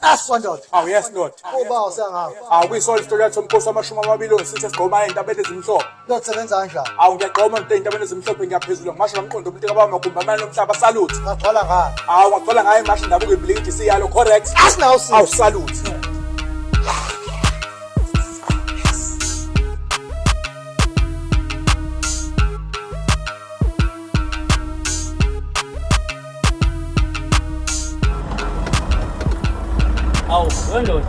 Aswandoda. Awu yes ndoda. Uba usengapha. Awu kuyisona isitori yathi umkhosi wamashumi amabili onesithi esigqoma ey'ntabeni ezimhlophe. Ndoda sebenza kanjani? Awu ngiyagqoma nto ey'ntabeni ezimhlophe ngiyaphezulu ngimasho ngamqondo umuntu kababa magumbi amane omhlaba salute. Ngagcwala ngani? Awu ngagcwala ngayo imashi ndabuko ibhilidi siyalo correct. Asinawo sisi. Awu salute. Awu, wendoda.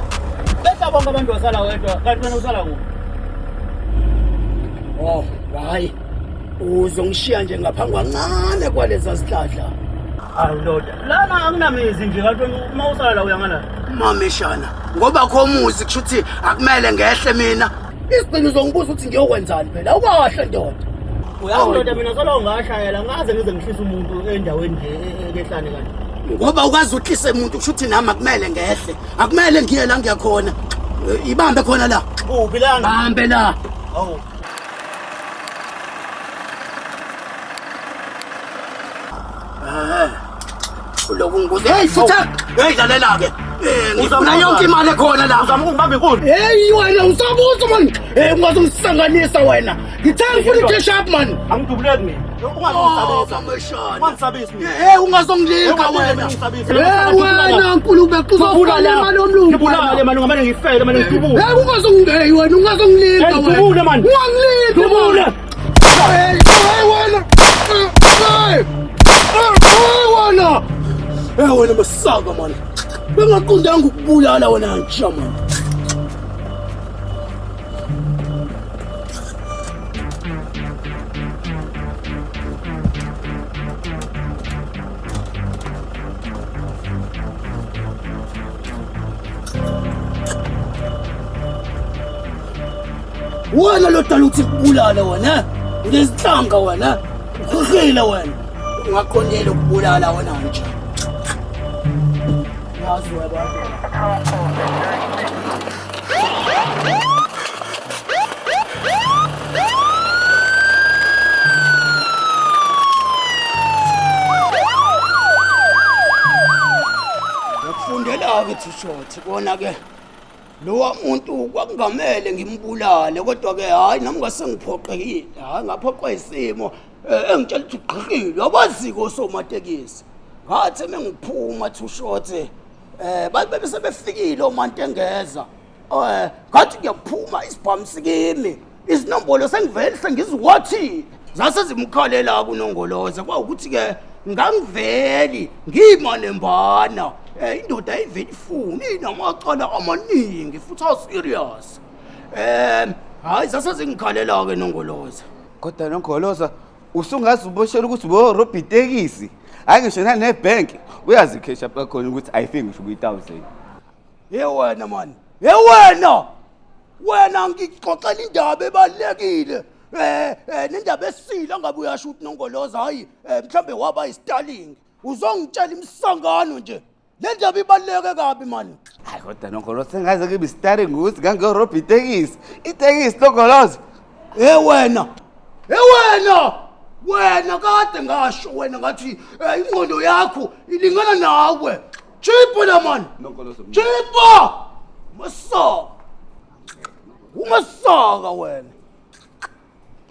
Behla bonke abantu wasala wedwa, kanti wena usala kuphi? Oh, hayi. Uzongishiya nje ngaphambi kwancane kwaleza zihlahla. Awu ndoda, lana akunamizi nje kanti wena uma usala la uya ngala. Mameshana, ngoba kho muzi kusho ukuthi akumele ngehle mina. Isigcino uzongibuza ukuthi ngiyokwenzani phela. Awukahle ndoda. Uyazi ndoda mina solo ngashayela ngaze ngize ngihlise umuntu endaweni nje ekehlane kanti. Ngoba ukaze uhlise umuntu kusho ukuthi nami akumele ngehle. Akumele ngiye la ngiyakhona. Ibambe khona la. Kuphi lana? Bambe la. Awu. Uloku ngibuza. Hey futha. Hey lalela ke. Eh ngifuna yonke imali ekhona la. Uzama ukungibamba inkunzi. Hey wena usabuza man. Hey ungazongisanganisa wena. Ngithe ngifuna i-cash up man. Angidubuleki mina. Ungazongisabisa. Mameshana. Ungangisabisi mina. Hey ungazongilinga wena. Hey wena nkulu bexuzofuna imali yomlungu. Ngibulale mani ngamane ngifele mani ngidubule. Hey ungazongilinga wena ungazongilinga Hey, wena. dubule, man. Ungangilingi. Dubule. Hey hey wena. Hey. Hey wena. Hey wena masaka man. Bengaqondanga ukubulala wena nje man. Wena lo dala uthi kubulala wena. Unezinhlanga wena. Ukhohlile wena. Ungaqondile ukubulala wena nje. Yazi wena. Ngiyakufundela-ke Thishoti kona-ke lowa muntu kwakungamele ngimbulale kodwa-ke hhayi nami ngase ngiphoqekile hhayi ngaphoqwa isimo engitshela ukuthi ugqirhile abaziko osomatekisi ngathi mengiphuma Thishoti um babe sebefikile omantengeza um ngathi ngiyaphuma isibhamu sikimi izinombolo sengivele sengiziwathile zase zimkhalela kunongoloza kwawukuthi-ke ngangiveli ngiyimalembana um indoda ayiveli ifuni inamacala amaningi futhi aserious um hhayi zase zingikhalela-ke nongoloza. Kodwa Nongoloza usungaze uboshele ukuthi uborobha itekisi. Hayi ngisho nanebhenki uyazi cash up kakhona ukuthi ayifiki ngisho kwi-1000. Ye wena mani, ye wena. Wena ngixoxela indaba ebalulekile. Nendaba esile ngabe uyasho ukuthi Nongoloza hayi mhlambe waba istarling. Uzongitshela imisangano nje. Le ndaba ibaluleke kabi mani. Hayi kodwa Nongoloza sengaze kibe istarling ukuthi ngangiyorobha itekisi. Itekisi Nongoloza. Ye wena. Ye wena. Wena kade ngasho wena ngathi ingqondo yakho ilingana nawe. Chipo la man. Nongoloza. Chipo. Masaka. Umasaka wena.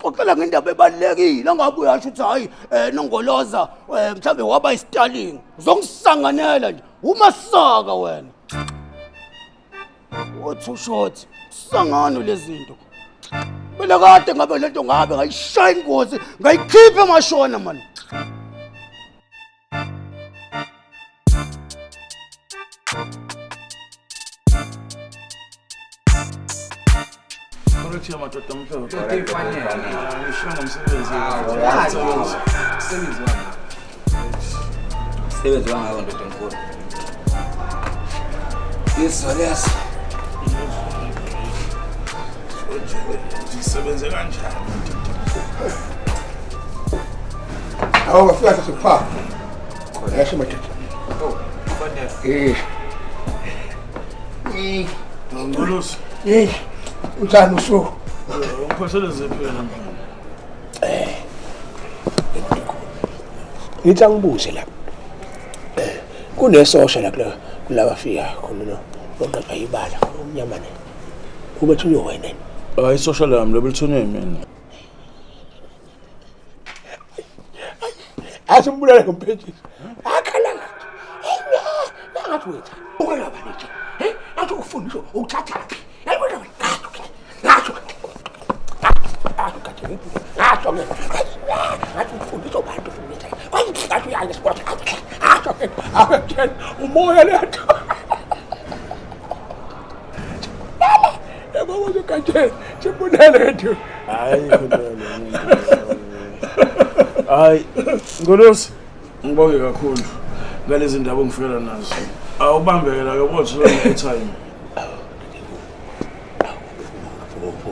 Xoxela ngendaba ebalulekile angabe uyasho ukuthi hayi Nongoloza mhlambe waba istarling. Uzongisanganela nje. Umasaka wena. Uthi ushort sangano lezinto. Mina kade ngabe lento ngabe ngayishaya ingozi ngayikhipha emashona man. Correct madoda amhlophe. Ngisho ngomsebenzi. Umsebenzi wangako. Umsebenzi wangako ndoda enkulu. Iso leso. Ngisebenze kanjani? Hawu wafika sesipha. Khona yasho madoda. Eh. Eh. Ngolosi. Eh. Unjani usuku? Ungiphathele ziphi wena? Ngithi angibuze la. Kunesosha la Kulaba fika khona lo onqaba ibala umnyama ne. Ubethunywe wena. Hayi social lami lo belithunywe mina. Asimbulale ngompentshisi. Akhala ngathi. Ngathi wethu. Ukwelaba nje. Eh? Athi ukufundiswa ukuthathaphi. Yayibona ngathi. Ngathi. Ngathi. Ngathi ufundiswa abantu ufundisa. Ngathi uyaya esikole. Ngathi awetshela umoya lethu. Yabo wena simbulale lethu. Hayi khona. Hayi Ngolosi ngibonge kakhulu ngalezi ndaba ongifikela nazo. Awubambeke la ke botho lo airtime.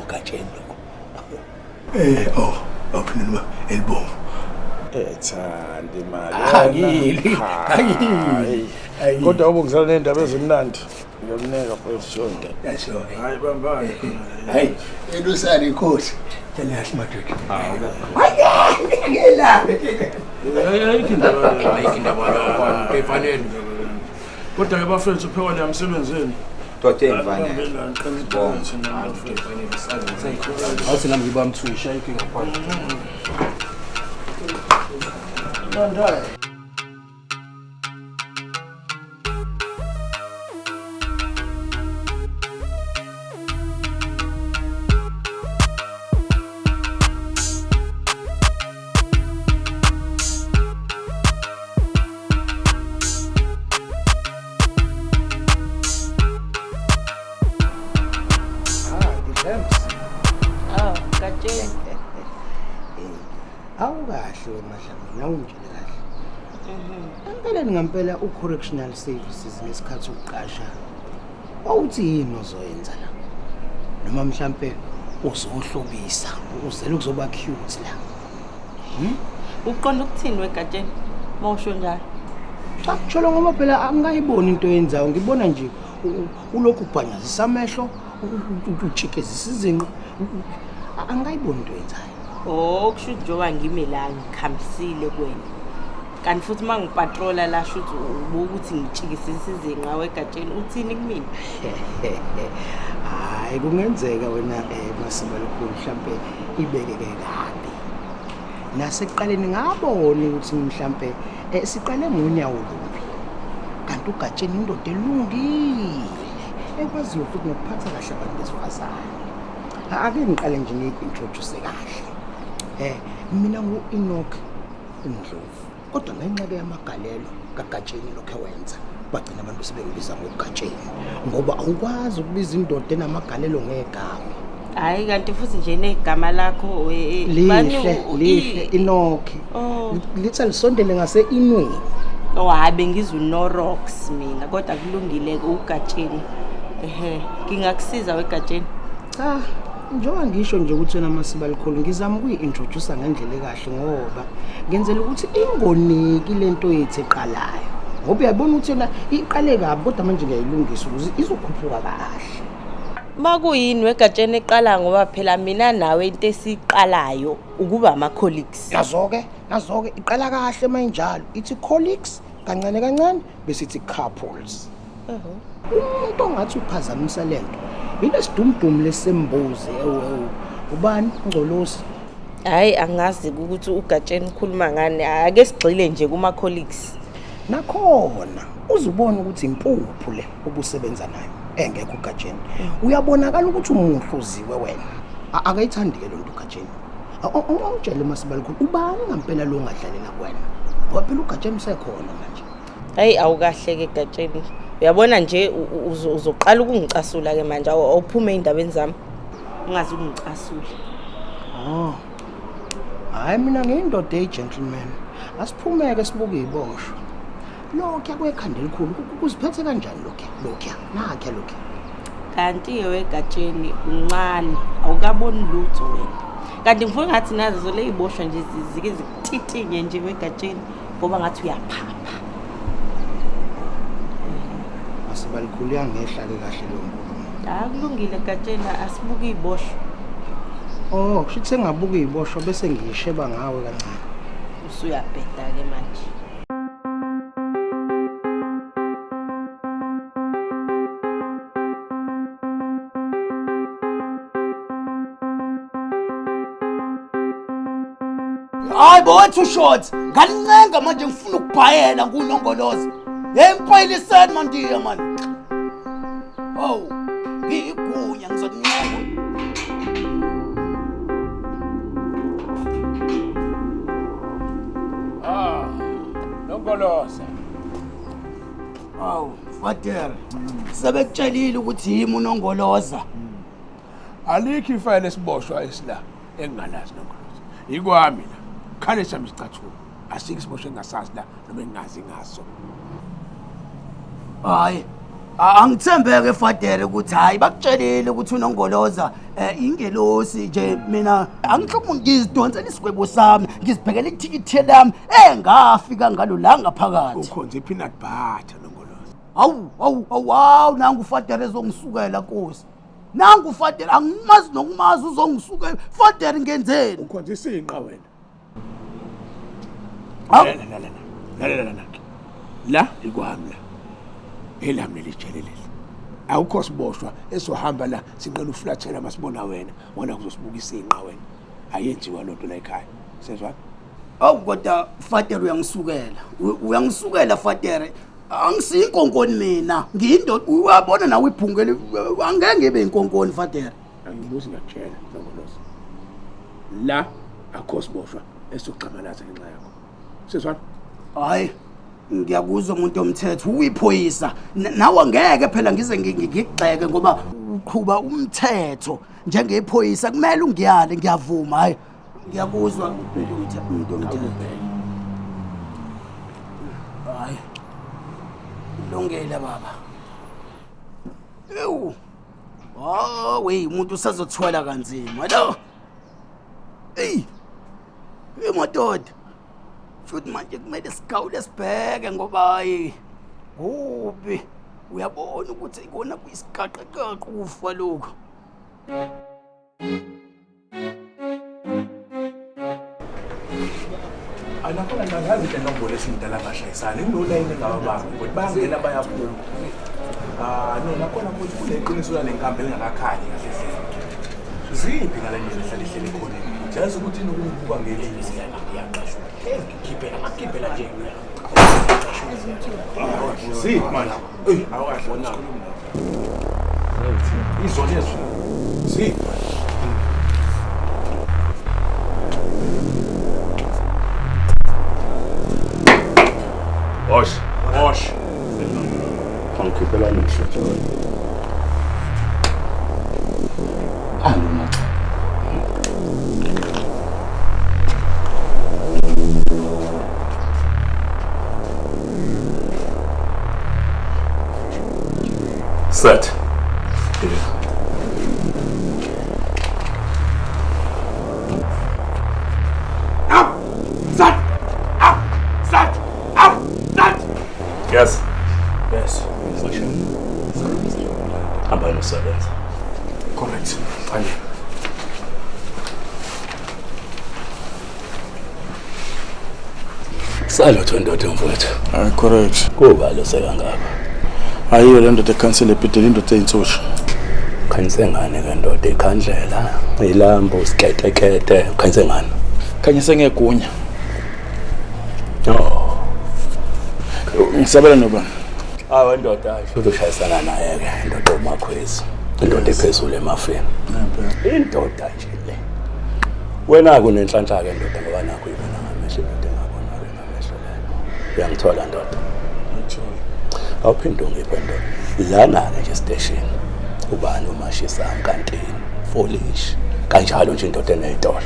Gatsheni lokho. Eh oh awuphinde elibomvu. Ethanda imali. Angili. Angili. Kodwa ubungizala nendaba ezimnandi. Ngiyakunika mfowethu John. Yasho. Hayi bambani. Hayi elusana inkosi. Tshela kahle madoda. Hayi ngela. Ayikho indaba. Ayikho indaba lokho. Efanele. Kodwa ke bafethu uphekwa la emsebenzini. Dote imfanele. Awuthi nami ngibamthusha ayikho ngaphandle. Awukahle wena Madlamini, awungitshele kahle. Empeleni ngampela u-Correctional Services ngesikhathi ukuqasha wawuthi yini ozoyenza la? Noma mhlampe uzohlobisa, uzele ukuzoba cute la. Uqonda ukuthini wegatsheni mawusho njalo? Cha, kusho ngoba phela angikayiboni into oyenzayo, ngibona nje ulokhu ubhanyazisa amehlo, ujikezisa izinqa. Angikayiboni into oyenzayo. Oh, kusho njengoba ngime la ngikhamisile kuwena. Kanti futhi uma ngipatrola la shuthi ubuka ukuthi ngitshikisisa izinqa wegatsheni uthini kumina? Hayi kungenzeka wena Masiba lokhulu mhlambe ibekeke kabi. Nasekuqaleni ngabona ukuthi mhlambe siqale ngonyawo lumbi. Kanti ugatsheni indoda elungile ekwaziyo futhi nokuphatha kahle abantu besifazane. Ake ngiqale nje ngiyi-introduce kahle. Mina ngu-Enoch Ndlovu. Kodwa ngenxa ke yamagalelo kaGatsheni lokho ewenza bagcina abantu sebengibiza ngoGatsheni ngoba awukwazi ukubiza indoda enamagalelo ngegama. Hayi kanti futhi nje negama lakho lihle lihle Enoch. Lithi alisondele ngase inweni. Oh hayi bengizwa uNorox mina kodwa kulungile uGatsheni. Ehhe ngingakusiza weGatsheni. Cha njengoba ngisho nje ukuthi wena Masiba likhulu ngizama ukuyi-introduce ngendlela ekahle ngoba ngenzela ukuthi ingoniki lento yethu eqalayo. Ngoba uyabona ukuthi yona iqale kabi kodwa manje ngiyayilungisa ukuze izokhuphuka kahle. Makuyini wegatsheni eqala ngoba phela mina nawe into esiqalayo ukuba ama colleagues. Nazo-ke nazo-ke iqala kahle mayinjalo ithi colleagues kancane kancane bese ithi couples. Umuntu ongathi uphazamisa lento ilesidumdumu lesembuzi ewu ubani Ngcolosi. Hayi angazi ukuthi uGatsheni ukhuluma ngani, ake sigxile nje kuma colleagues. Nakhona uzubona ukuthi impuphu le obusebenza nayo engekho uGatsheni. Uyabonakala ukuthi umuhluziwe wena. Akayithandi ke lonto uGatsheni. Awungitshele Masiba likhulu ubani ngempela lo ongadlalela kuwena? Ngoba phela uGatsheni usekhona manje. Hayi awukahle ke Gatsheni. Uyabona nje uzoqala ukungicasula ke manje awuphume endabeni zami. Ungazi ukungicasula. Oh. Hayi mina ngiyindoda eyi-gentleman. Asiphumeke sibuke iboshwa. Lokho kwekhanda elikhulu kuziphethe kanjani lokho? Lokho nakhe lokho. Kanti weGatsheni uncane awukaboni lutho wena. Kanti ngifuna ngathi nazo leziboshwa nje zike zikutitinye nje weGatsheni ngoba ngathi uyaphapha. Masiba likhulu yangehla ke kahle lo nkulumo. Hayi kulungile Gatsheni asibuke iboshwa. Oh, kusho sengabuka iboshwa bese ngiyisheba ngawe kancane. Usuyabheda ke manje. Hayi bo wethu short. Ngalincenga manje ngifuna ukubhayela ngunongoloza. Hey ngipayiliseni mandiya man. Oh, ngiyigunya ngizokuncenga. Ah, Nongoloza. Awu, Fader. Sebekutshelile ukuthi yimi unongoloza. Alikho ifayile esiboshwa esila engingalazi Nongoloza. Ikwami la. Khale sami isicathulo. Asikho isiboshwa engingasazi la noma engingazi ngaso. Hayi. Angithembeke Fader ukuthi hayi bakutshelile ukuthi unongoloza ingelosi nje mina angihluphi ngizidonsela isigwebo sami ngizibhekela ithikithi lami engafika ngalo la ngaphakathi. Ukhonze peanut butter Nongoloza. Hawu hawu hawu nangu Fader ezongisukela Nkosi. Nangu Fader angimazi nokumazi uzongisukela. Fader ngenzeni? Ukhonze isinqa wena. La la. La ikwami la. Elami lelijele leli. Awukho siboshwa esohamba la sinqena uflathela masibona wena. Wona kuzosibuka isinqa wena. Ayenziwa lonto la ekhaya. Sezwa? Awu kodwa Fader uyangisukela. Uyangisukela Fader. Angisiyinkonkoni mina. Ngiyindoda uyabona nawe ibhungele angeke ngibe inkonkoni Fader. Angibuzi ngakutshela Nongoloza. La akho siboshwa esizocamalaza ngenxa yakho. Sezwa? Hayi ngiyakuzwa umuntu omthetho uyiphoyisa nawe ngeke phela ngize ngigxeke ngoba uqhuba umthetho njengephoyisa kumele ungiyale ngiyavuma hayi ngiyakuzwa umuntu omthetho. Hayi lungile baba. Ewu hawe umuntu usazothwala kanzima lo. Ey emadoda futhi manje kumele sigawule sibheke ngoba hayi kubi uyabona ukuthi ikona kuyisigaqaqaqa ukufa lokho. Anakhona ngazi le nombolo esindala ngashayisana nginolayini engababambi kodwa bayangena bayaphuma. Ah no nakhona futhi kuneqiniso lalenkambi elingakakhanyi kahle hle. Ziphi ngale ndlela ehlale ihlele khona? Jazi ukuthi inokubuka ngelinye ngiyaqashwa. Ngikhiphela ngakhiphela nje. Ziphi manje? Ey awukahle wona. Izona ezwi. Ziphi? Osh. Osh. Angikhiphela nomhlotho wena. Set. Up! Set! Up! Set! Up! Set! Yes. Yes. Hamba nosebenza. Correct. Fine. Salutho ndoda mfowethu. Hayi correct. Kuba lo sekangaka. Ayiyo le ndoda ekhansela ebhedela indoda eyintsosha. Khanyise ngane ke ndoda ikhandlela, ilambu siketekete, khanyise ngane. Khanyise ngegunya. Oh. Ngisabela nobani? Hayi ndoda, uzoshayisana naye ke indoda uMakhwezi. Indoda ephezulu emafini. Indoda nje le. Wena kunenhlanhla ke ndoda ngoba nakho uyibona ngamehlo indoda engabonakali ngamehlo leyo. Uyangithola ndoda? Ngithola. Awuphinde ungiphe ndoda. Lana ke nje station. Ubani umashisa nkantini, folish. Kanjalo nje indoda enezitolo.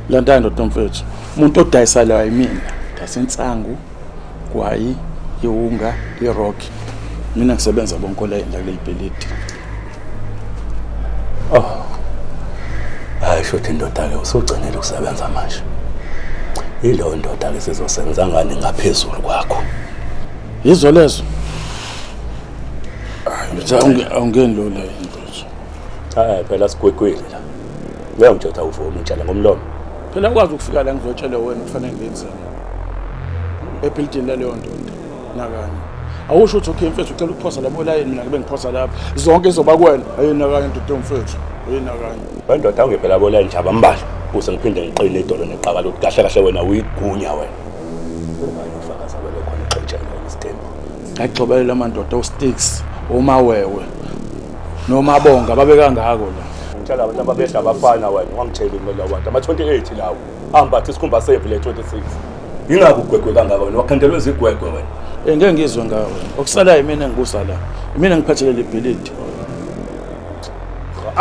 Lanta ndoda mfethu. Umuntu odayisa la yimina. Dayisa insangu, gwayi, iwunga, irock. Mina ngisebenza bonke la la kuleli bhilidi. Oh. Hayi shothi indoda ke usugcinile ukusebenza manje. Ilo ndoda ke sizosebenza ngani ngaphezulu kwakho. Yizo lezo. Hayi awungeni lo la mfethu. Hayi phela sigwegwile la. Uyangitshela uvuma utshela ngomlomo. Phela ukwazi ukufika la ngizotshela wena kufanele ngenzeni. Ebhilidini laleyo ndoda nakanye. Awusho ukuthi okay mfethu ucela ukuphosa labo layini mina ngibe ngiphosa lapha. Zonke izoba kuwena. Ayina kanye ndoda mfethu. Ayina kanye. Wendoda awungiphe labo layini nje abambalwa. Kuze ngiphinde ngiqine idolo neqaka lokuthi kahle kahle wena uyigunya wena. Ubani ufakaza wena khona exotsheni wena isitembu. Ngagxobelela amandoda oSticks, oMawewe noMabonga babe kangako la. Ngitshela abantu ababedla abafana wena wangitshela mina lawa ama 28 lawo. Ambatha isikhumba semvu le 26. Ingakho ugwegwe kangaka wena wakhandelwe izigwegwe wena. Ngeke ngizwe ngawe. Okusalayo imina engibusa la. Imina ngiphathele le bhilidi.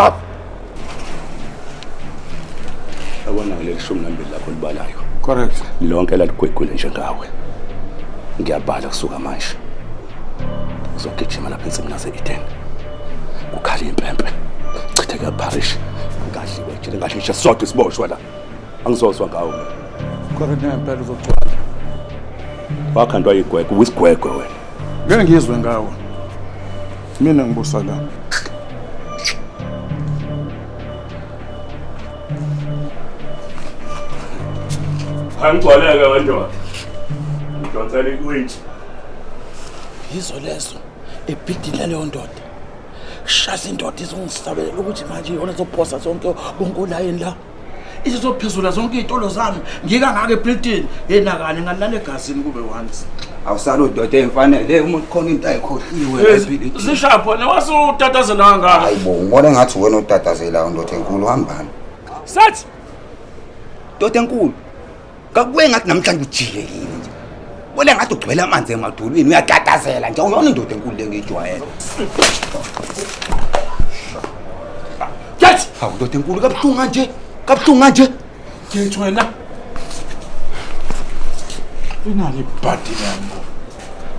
Up. Yabona ngileli 12 lakho libalayo. Correct. Lonke laligwegwile njengawe. Ngiyabhala kusuka manje. Uzogijima lapha ensimini yase-Eden. Kukhala impempe. Chitheka parish. Ngadliwe nje ngadli nje sodwa isiboshwa la. Angizozwa ngawo mina. Correct ngempela uzogcwala. Wakhandwa igwegwe, uyisigwegwe wena. Ngeke ngizwe ngawe. Mina ngibusa la. Angigcwaleke wendoda. Ngidonsela iwinch. Yizo lezo ebhidini laleyo ndoda. Shasa indoda izongisabelela ukuthi manje iyona ezophosa zonke bonke olayini la. Izophezula zonke iy'tolo zami ngikangaka ebhilidini yenakane ngalala egazini kube once. Awusalo doda emfanele umuntu khona into ayikhohliwe ebhilidini. Zishapho wasutatazela kangaka. Hayi bo, ngibona ngathi wena otatazelayo ndoda enkulu hambani. Sathi Ndoda enkulu. Kakubuye ngathi namhlanje ujikekile nje. Bona ngathi ugcwele amanzi emadolweni uyatatazela nje awuyona indoda enkulu lengijwayele. Get! Hawu ndoda enkulu kabuhlungu kanje. Kabuhlungu kanje. Get wena. Inali ibhadi lami.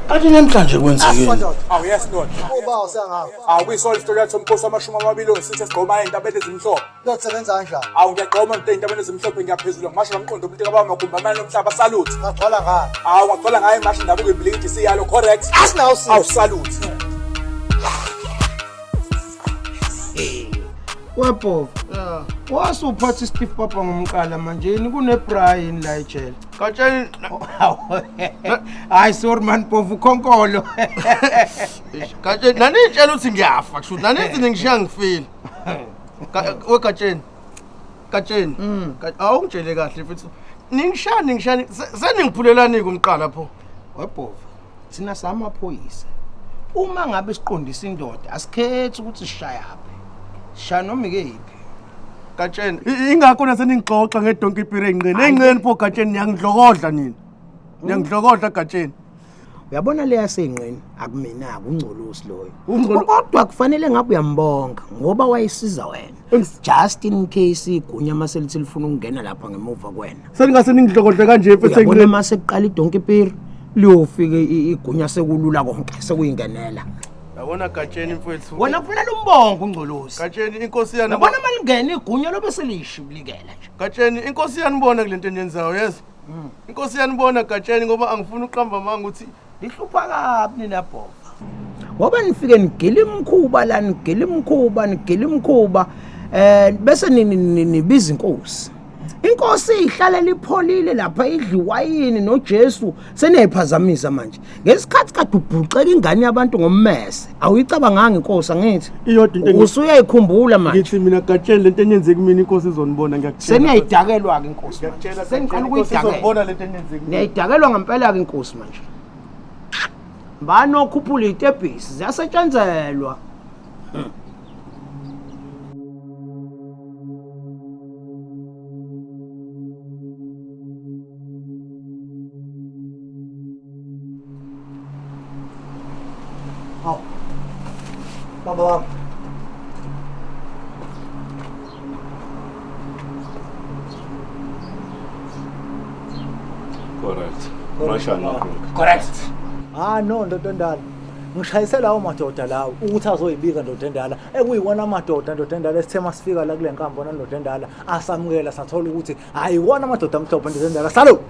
Kanti namhlanje kwenzekeni? Awu yes ndoda. Uba usengapha. Awu kuyisona isitori yathi umkhosi wamashumi amabili ongisithe sigqoma ey'ntabeni ezimhlophe. Kuyosebenza kanjani? Awu ngiyagqoma nto ey'ntabeni ezimhlophe ngiyaphezulu ngimasha ngamqondo umuntu kababa magumbi amane omhlaba salute. Ngagcwala ngani? Awu ngagcwala ngayo imashi ndabuko ibhilidi siyalo correct. Asinawo sisi. Awu salute. Webhova. Wasuphatha iSteve Papa ngomqala manje yini kuneBrian la ejele. Gatsheni Hayi sorry man Bhova ukhonkolo. Gatsheni nanitshela ukuthi ngiyafa kusho nanithi ningishiya ngifile. Wegatsheni. Gatsheni. Awungitshele kahle futhi. Ningishaya ningishaya seningiphulelanike umqala pho. Webhova. Thina samaphoyisa. Uma ngabe siqondisa indoda asikhethi ukuthi sishayaphi. Sishaya noma ikephi. Gatsheni ingakho naseningixoxa ngedonki ipire engqeni. Engqeni pho Gatsheni niyangidlokodla nina. Niyangidlokodla Gatsheni. Uyabona leya seyinqeni akuminaka ungcolosi loyo. Kodwa kufanele ngabe uyambonga ngoba wayesiza wena. Just in case igunya maselithi lifuna ukungena lapha ngemuva kwena. Seningase ningidlokodle kanje mfethu Uyabona engqeni. mase kuqala idonki piri liyofika igunya sekulula konke sekuyingenela. Yabona Gatsheni mfethu. Wena kufanele umbonge ungcolosi. Gatsheni inkosi yani. Yabona malingena igunya lobe selishibulikela nje. Gatsheni inkosi yanibona kule nto eniyenzayo yezo. Inkosi yanibona Gatsheni ngoba angifuni uqamba manga ukuthi lihlupha kabi nina Bhova. Ngoba nifike nigila imkhuba la nigila imkhuba nigila imkhuba bese nibiza inkosi. Inkosi ihlala lipholile lapha idla iwayini noJesu seniyayiphazamisa manje. Ngesikhathi kade ubhuxeka ingane yabantu ngommese awuyicabanganga inkosi angithi. Iyodwa into Usuyayikhumbula manje. Ngithi mina Gatsheni lento enyenze kumina inkosi izonibona ngiyakutshela. Seniyayidakelwa ke inkosi manje. Ngiyakutshela Seniqala Gatsheni, inkosi ukuyidakelwa. izonibona lento enyenze kumina. Niyayidakelwa ngempela ke inkosi manje. Bani okhuphula itebhisi ziyasetshenzelwa. Hawu. Baba wami. Correct. Mashana. Correct. Ah no ndoda endala. Ngishayise lawo madoda lawo ukuthi azoyibika ndoda endala. Ekuyiwona amadoda ndoda endala esithe masifika la kule nkambo ndoda endala asamukela sathola ukuthi hayiwona amadoda amhlophe ndoda endala. Salo.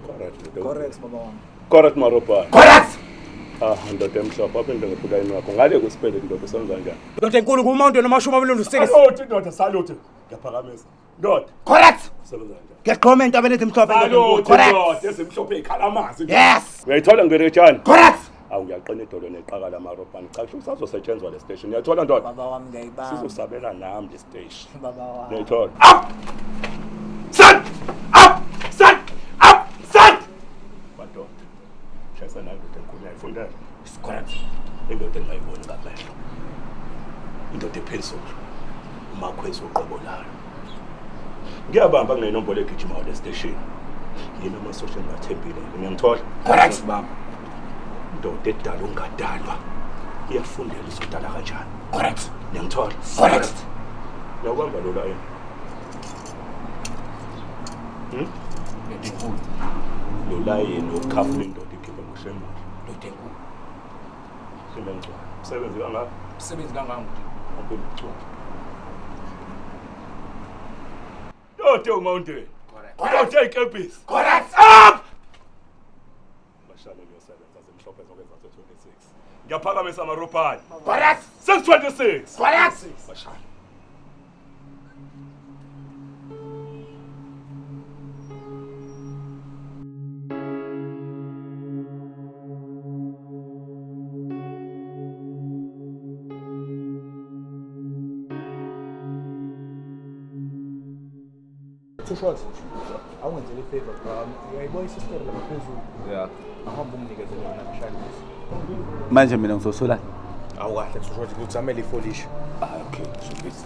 Correct. Correct baba wami. Correct Marobani. Correct. Ah ndoda emhlophe apha into ngephula wakho. Ngale kusipele ndoda senza kanjani? Ndoda enkulu kuMount namashumi amabili no-6. Salute ndoda salute. Ngiyaphakamisa. Ndoda. Correct. Sebenza kanjani? Ngiyaqhoma entabeni ezimhlophe ndoda enkulu. Salute Correct. ndoda ezimhlophe ikhala amanzi. Yes. Uyayithola ngiberetshani? Correct. Awu ngiyaqina idolo neqaka lamarobhani. Cha kusho kusazosetshenzwa le station. Uyathola ndoda? Baba wami ngiyayibamba. Sizosabela nami le station. Baba wami. Uyayithola? Up! Set! Up! Set! Up! Set! Madoda. Shayisa nayo indoda enkulu uyayifundela. Correct. Indoda engayiboni ngamehlo. Indoda ephezulu. Umakhwezi uqobo layo. Ngiyabamba kunenombolo egijimayo le station. Yini amasosha engiwathembile ngiyangithola. Correct baba. Indoda edala ungadalwa. Iyafundela izodala kanjani. Correct. Ngiyangithola. Correct. Ngiyawubamba lo layini. Ndoda enkulu. Lo layini wokukhafula indoda ikhiphe ngoshemula. Ndoda enkulu. Simbe ngicwa. Umsebenzi kangaka? Umsebenzi kangaka nje. Awucwa. Ndoda uMountain. Correct. Ndoda iKepisi. Correct. Up! Bashane kuyosebenza zemhlophe zonke zase 26. Ngiyaphakamisa amarobhani. Correct. 626. Correct. Bashane. Too short. Awungenzele ifavor bro. Uyayibona isister lapha phezulu. Yeah. Ahamba umnikezele yona mshayeli. Manje mina ngizosola. Awukahle too short ngikuzamela ifolishi. Ah okay, showbiz.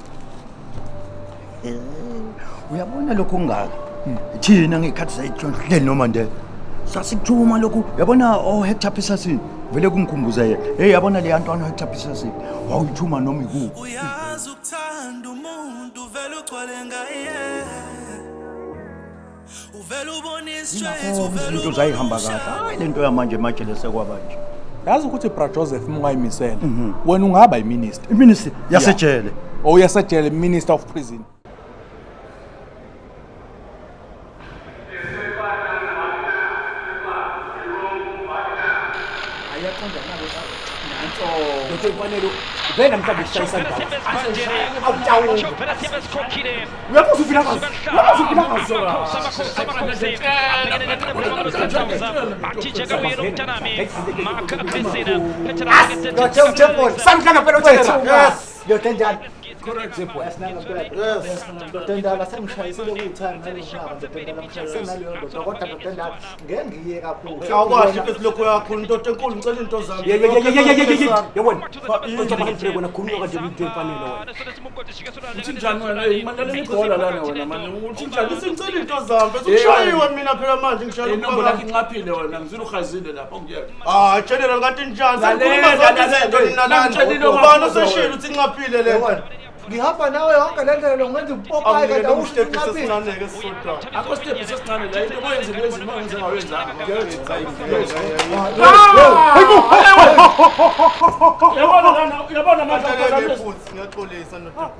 Uyabona lokho kungaka thina ngekhathi sayitshonhleli noma nde sasikuthuma lokhu uyabona oh Hector Peterson vele kungikhumbuza yena. Hey yabona le yantwana Hector Peterson wawuyithuma noma ikuphi. Uyazi ukuthanda umuntu vele ugcwale ngaye. Uvele ubone straight uvele Izinto zayihamba kahle. Hayi lento yamanje majele sekwaba nje. Yazi ukuthi Bra Joseph uma ungayimisela wena ungaba yiminister. Iminister yasejele. Oh yasejele, minister of prison. Ayaqonda nabo nanso. Ndoda imfanelo vele mhlawumbe ishayisa indawo. Awutawuka. Uyabuza uVilakazi. Uyabuza uVilakazi. Yes. Ndoda enjalo. Correct. Yes. Ndoda endala sengishayisile kuyi-time nalonyaka ndoda endala ngishayise naleyo ndoda kodwa ndoda endala ngeke ngiye kakhulu. Awukwazi mfethu lokho yakhulu ndoda enkulu ngicela into zami. Ye ye ye ye ye ye. Yabona. Kodwa manje wena khuluma kanje into emfanelo wena. Uthi njani wena? Hey, mandalela ibhola lana wena manje. Uthi njani? Ngicela into zami mfethu ngishayiwe mina phela manje ngishayela Inombolo yakho inqaphile wena, ngizwile uhazile lapha ngiyeke. Ah general kanti njani? Senikhuluma zonke izinto nina lana. Ubani oseshilo ukuthi inqaphile le? Ngihamba nawe yonke le ndlela ngenza upopayi kanti awusho step esincane ke sisodwa. Akho step esincane la into oyenze lezi manje ngawenzanga. Yabona lana, uyabona manje futhi ngiyaxolisa ndoda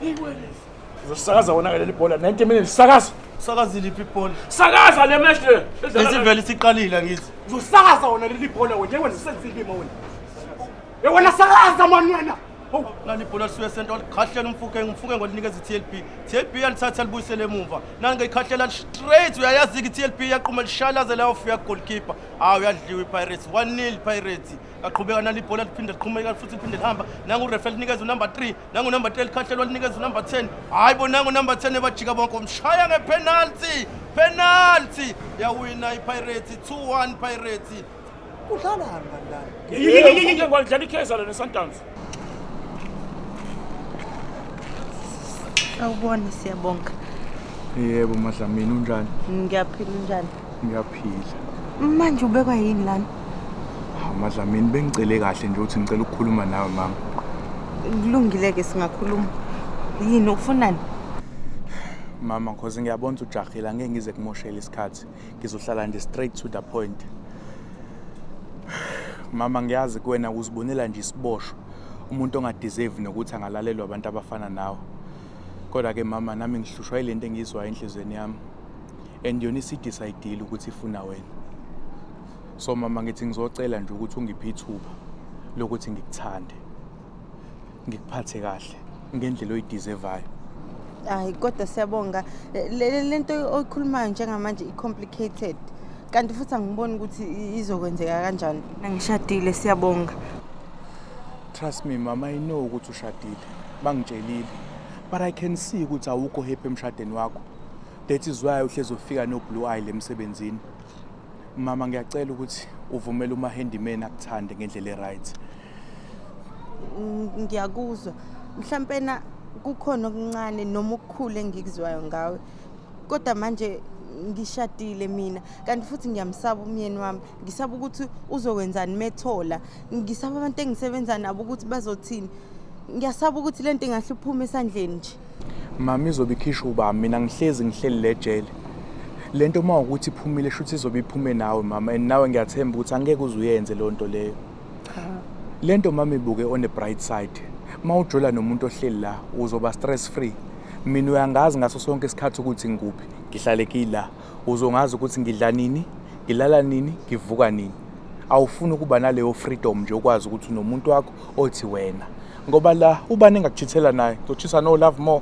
ngiyaxolisa. Uzosakaza wona ke leli bhola 90 minutes sakaza. Sakazile iphi ibhola? Sakaza le match le. Esivele siqalile ngithi. Uzosakaza wona leli bhola wena njengoba sisenzilima wena. Ye wena sakaza mani wena. Nali ibhola lisuke sento likhahlela umfuke ngimfuke ngolinikeza i-TLB. TLB yalithatha libuyisele emuva. Nani ngikhahlela straight uyayazi ke i-TLB yaqhuma lishalaze la ufika goalkeeper. Ah uyadliwa iPirates 1-0 Pirates. Aqhubeka nali ibhola liphinde liqhumeka futhi liphinde lihamba. Nangu ureferee linikeza unumber 3, nangu number 3 likhahlelwa linikeza unumber 10. Hayi bo nangu number 10 ebajika bonke umshaya ngepenalty. Penalty yawina iPirates 2-1 Pirates. Udlalani kanti? Yini ngwadlala iKaizer neSundowns. Awubona siyabonga. Yebo Madlamini unjani? Ngiyaphila unjani? Ngiyaphila. Manje ubekwa yini lana? Hawu Madlamini bengicele kahle nje ukuthi ngicela ukukhuluma nawe mama. Kulungile ke singakhuluma. Yini ufunani? Mama because ngiyabona ukuthi ujahile angeke ngize kumoshela isikhathi. Ngizohlala nje straight to the point. Mama ngiyazi kuwena uzibonela nje isiboshwa. Umuntu ongadeserve nokuthi angalalelwa abantu abafana nawe. Kodwa ke mama nami ngihlushwa yilento engiyizwayo enhlizweni yami. And yona isidecide ukuthi ifuna wena. So mama ngithi ngizocela nje ukuthi ungiphe ithuba lokuthi ngikuthande. Ngikuphathe kahle ngendlela oyideservayo. Hayi kodwa siyabonga. Lento oyikhulumayo njengamanje i-complicated. Kanti futhi angiboni ukuthi izokwenzeka kanjani. Ngishadile siyabonga. Trust me mama, I know ukuthi ushadile. Bangitshelile. But I can see ukuthi awukho happy emshadweni wakho. That is why uhlezi ufika no blue eye lemsebenzini. Mama ngiyacela ukuthi uvumele uma handyman akuthande ngendlela e-right. Ngiyakuzwa. Mhlampe na kukhona okuncane noma okukhulu engikuzwayo ngawe. Kodwa manje ngishadile mina kanti futhi ngiyamsaba umyeni wami. Ngisaba ukuthi uzokwenzani methola. Ngisaba abantu engisebenza nabo ukuthi bazothini. Ngiyasaba ukuthi lento ingahle iphume esandleni nje. Mama izobe ikhishwa ubani mina ngihlezi ngihleli lejele. Lento uma ukuthi iphumile shuthi izobe iphume nawe mama and nawe ngiyathemba ukuthi angeke uze uyenze leyo nto leyo. Cha. Lento mama ibuke on the bright side. Mawujola nomuntu ohleli la uzoba stress free. Mina uyangazi ngaso sonke isikhathi ukuthi ngikuphi, ngihlale kila. Uzongazi ukuthi ngidla nini, ngilala nini, ngivuka nini. Awufuni ukuba naleyo freedom nje ukwazi ukuthi unomuntu wakho othi wena. Ngoba la ubani engakuchithela naye, uzochitha no love more.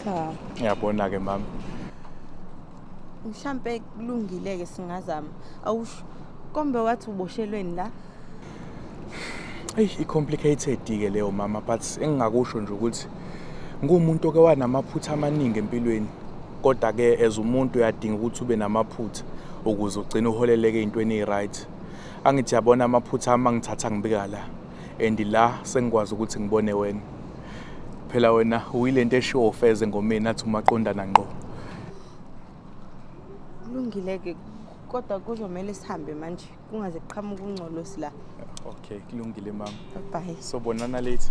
Cha. Ngiyabona ke mama. Mhlampe kulungile ke singazama. Awusho. Kombe wathi uboshelweni la? Eyi i-complicated ke leyo mama but engingakusho nje ukuthi ngumuntu oke wanamaphutha amaningi empilweni kodwa ke as umuntu uyadinga ukuthi ube namaphutha ukuze ugcine uholeleke ey'ntweni ey'right. Angithi yabona amaphutha ami angithatha ngibika la and la sengikwazi ukuthi ngibone wena. Phela wena uyilento eshiwo ufeze ngomeni athi umaqondana ngqo. Kulungile ke kodwa kuzomela sihambe manje kungaze kuqhamuke ungcolosi la. Okay, kulungile mama. Bye bye. Sobonana later.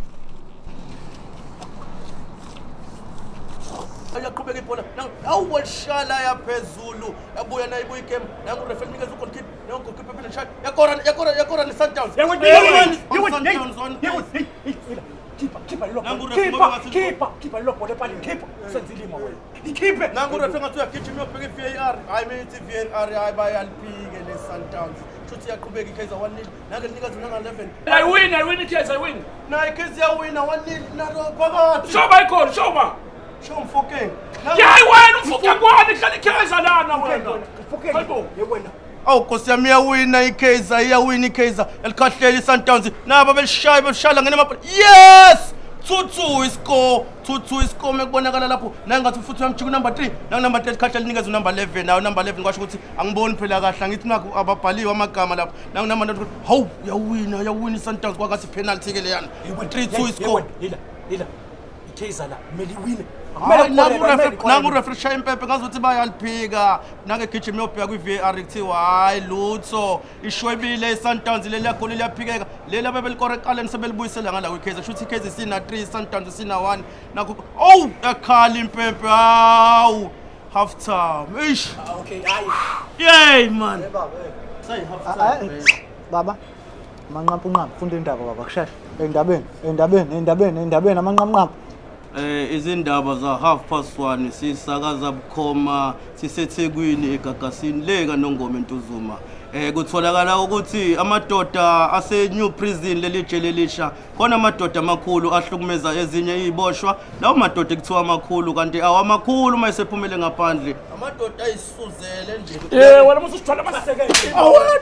Ayaqhubeka ibhola. Awu walishala yaphezulu. Yabuya nayo ibuya igame. Nangu referee nikeza ugoalkeeper. Nangu goalkeeper phela shot. Yakora yakora yakora ne Sundowns. Khipha, khipha lelo Nangu bhola. referee Khipha, ngoba ngathi- khipha, khipha lelo bhola epalini, khipha. Senze ilima wena. Ikhiphe. Nangu referee ngathi uyagijima uyobheka i-VAR. Hayi mina ithi VAR hayi bayaliphike le Sundowns. Shuthi iyaqhubeka iKaizer 1-0. Nangu linikeza unanga 11. I win iKaizer, I win. Nayi iKaizer iyawina 1-0 nalo phakathi. Show my goal, show ma. Show Mfokeng. Yayi wena uMfokeng kwani kuhlala iKaizer lana wena. Hayibo. Wena. Awu Nkosi yami iyawina iKaizer, iyawina iKaizer. Elikhahlela iSundowns. Naba belishaya belishaya ngene emabhola. Yes! 2-2 iscore, 2-2 iscore mekubonakala lapho. Nangathi futhi uyamjika number 3, nangu number 3 likhahlela linikeza unumber 11. Nawo number 11 kwasho ukuthi angiboni phela kahle. Angithi nakho ababhaliwe amagama lapho. Nangu number 9 hawu uyawina, uyawina iSundowns kwakathi penalty ke leyana. 3-2 iscore. Lila, lila. iKaizer la kumele iwine. Hayi, nangu referee shaya impempe ngazuthi bayaliphika. Nange gijima iyobheka kwi-VAR kuthiwa hayi lutho. Ishwebile iSundowns leli goli liyaphikeka. Leli abebelikora ekuqaleni sebelibuyisela ngala kwiKaizer. Shuthi iKaizer isina 3, iSundowns isina 1. Nakho oh yakhala impempe hawu. Half time. Eish. Okay, hayi. Yey man. Say half time. Baba, amanqampunqampu funda indaba baba kusheshe. Endabeni, endabeni, endabeni, endabeni amanqampunqampu. Izindaba za 1:30 sisakaza bukhoma siseThekwini eGagasini le kaNongoma eNtuzuma. Kutholakala ukuthi amadoda ase New Prison leli jele elisha khona amadoda amakhulu ahlukumeza ezinye iziboshwa. Lawo madoda ekuthiwa amakhulu kanti awamakhulu uma esephumele ngaphandle. Amadoda ayisuzele nje. Wena mususithwala amasekele. Awena.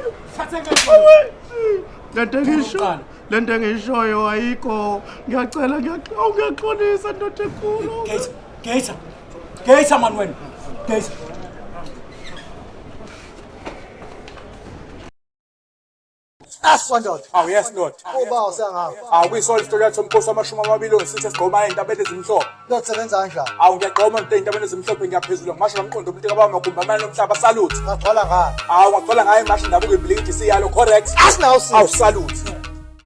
Lento engishoyo ayikho. Ngiyacela ngiyaxolisa ndoda enkulu. Geyisa. Geyisa man wena. Geyisa. Aswa ndoda. Awu yes ndoda. Uba usangapha. Awu kuyisona isitori yathi umkhosi wamashumi amabili onesithi esigqoma ey'ntabeni ezimhlophe. Ndoda sebenza kanjani? Awu ngiyagqoma ndoda ey'ntabeni ezimhlophe ngiyaphezulu ngimasha ngamqondo umuntu kababa magumbi amane omhlaba salute. Ngagcwala ngani? Awu ngagcwala ngayo imashi ndabuko ibhilidi siyalo correct. Asinawo sisi. Awu salute.